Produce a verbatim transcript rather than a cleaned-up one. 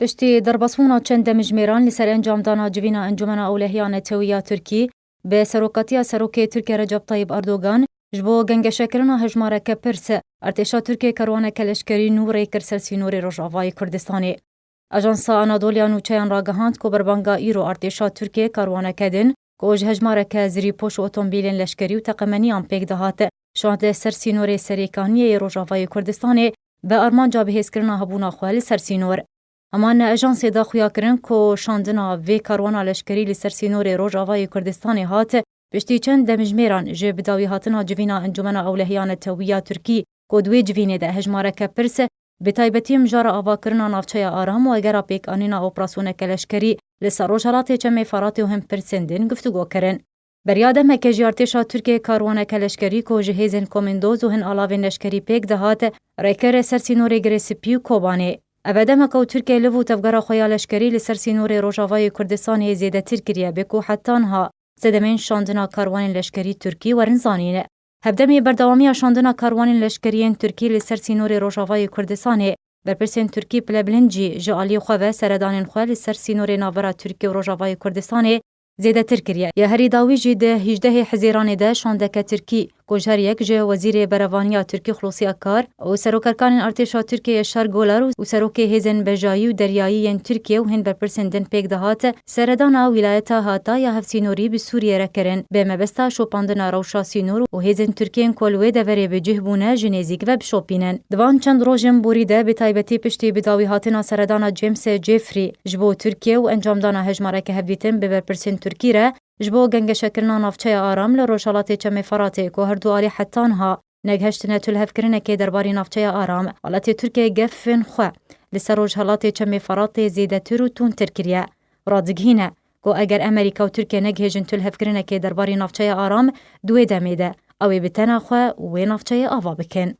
Piştî derbasbûna çend demjimêran li ser encamdana civîna Encûmena Ewlehiya Netewî ya Tirkî, bi serokatiya Serokê Tirkiye Recep Tayyip Erdogan, ji bo gengeşekirina hejmareke pirs, artêşa Tirkiye karwaneke leşkerî nû rê kir ser sînorê Rojavayê Kurdistanê. Ajansa Anadoliya Nûçeyan ragihand ku berbanga îro artêşa Tirkiye karwaneke din, ku ji hejmareke zirîpoş û otomobîlên leşkerî û teqemeniyan pêk dihat, şande ser sînorê Serê Kaniyê yê Rojavayê Kurdistanê, bi armanca bihêzkirina hebûna xwe li ser sînor. Heman ajansê da xuya kirin ku şandina vê karwana leşkerî li ser sînorê Rojavayê Kurdistanê hat, piştî çend demjimêran ji bidawîhatina civîna Encûmena Ewlehiya Netewî ya Tirkî, ku di wê civînê de hejmareke pirs, bi taybetî mijara avakirina navçeya Aram û egera pêkanîna operasyoneke leşkerî li ser rojhelatê Çemê Feratê û hin pirsên din guftûgo kirin. Beriya demeke jî artêşa Tirkiyê karwaneke leşkerî ku ji hêzên komandoz û hin alavên leşkerî pêk dihat, rê kir ser sînorê Girê Spî û Kobanê. Ev e demeka ku Tirkiye liv û tevgera xwe ya leşkerî li ser sînorê Rojavayê Kurdistanê zêdetir kiriye, bê ku heta niha sedemên şandina karwanên leşkerî Tirkî werin zanîn. Hevdemê berdewamiya şandina karwanên leşkerî yên Tirkî li ser sînorê Rojavayê Kurdistanê, berpirsên Tirkî pilebilind jî ji aliyê xwe ve seredanên xwe li ser sînorê navbera Tirkiye û Rojavayê Kurdistanê zêdetir kiriye. Ya herî dawî jî di hîjdehê Hizêranê de şandeke Tirkî, ku ji her yek ji Wezîrê Berevaniya Tirkî Xulosî Akar û serokerkanên artêşa Tirkiyê Yaşar Golar û serokê hêzên bejayî û deryayî yên Tirkiyê û hin berpirsên din pêk dihat, seredana wîlayeta Hatay ya hevsînorî bi Sûriyê re kirin, bi mebesta şopandina rewşa sînor û hêzên Tirkiyên ku li wê deverê bi cih bûne ji nêzîk ve bişopînin. Di van çend rojên borî de, bi taybetî piştî bidawîhatina seredana James Jeffrey ji bo Tirkiye û encamdana hejmareke hevdîtin bi berpirsên Tirkî re, ji bo gengeşekirina navçeya Aram li rojhelatê Çemê Feratê ku her du alî heta niha negihiştine tu lihevkirinekê derbarî navçeya Aram, welatê Tirkiyê gefên xwe li ser rojhelatê Çemê Feratê zêdetir û tundtir kiriye. Radigihîne ku eger Amerîka û Tirkiye negihêjin tu lihevkirinekê derbarî navçeya Aram, di wê demê de ew ê bi tena xwe wê navçeyê ava bikin.